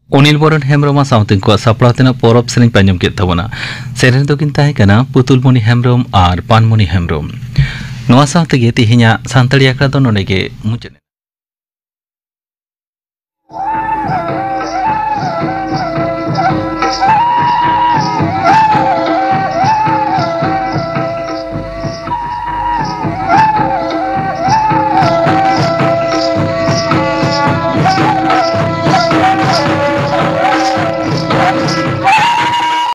ᱚᱱᱤᱞ ᱵᱚᱨᱚᱱ ᱦᱮᱢᱵᱨᱚᱢ ᱥᱟᱶᱛᱮ ᱩᱱᱠᱩᱣᱟᱜ ᱥᱟᱯᱲᱟᱣ ᱛᱮᱱᱟᱜ ᱯᱚᱨᱚᱵᱽ ᱥᱮᱨᱮᱧ ᱯᱮ ᱟᱸᱡᱚᱢ ᱠᱮᱫ ᱛᱟᱵᱚᱱᱟ᱾ ᱥᱮᱨᱮᱧ ᱫᱚᱠᱤᱱ ᱛᱟᱦᱮᱸ ᱠᱟᱱᱟ ᱯᱩᱛᱩᱞᱢᱚᱱᱤ ᱦᱮᱢᱵᱨᱚᱢ ᱟᱨ ᱯᱟᱱᱢᱚᱱᱤ ᱦᱮᱢᱵᱨᱚᱢ᱾ ᱱᱚᱣᱟ ᱥᱟᱶ ᱛᱮᱜᱮ ᱛᱮᱦᱮᱧᱟᱜ ᱥᱟᱱᱛᱟᱲᱤ ᱟᱠᱷᱲᱟ ᱫᱚ ᱱᱚᱰᱮ ᱜᱮ ᱢᱩᱪᱟᱹᱫ᱾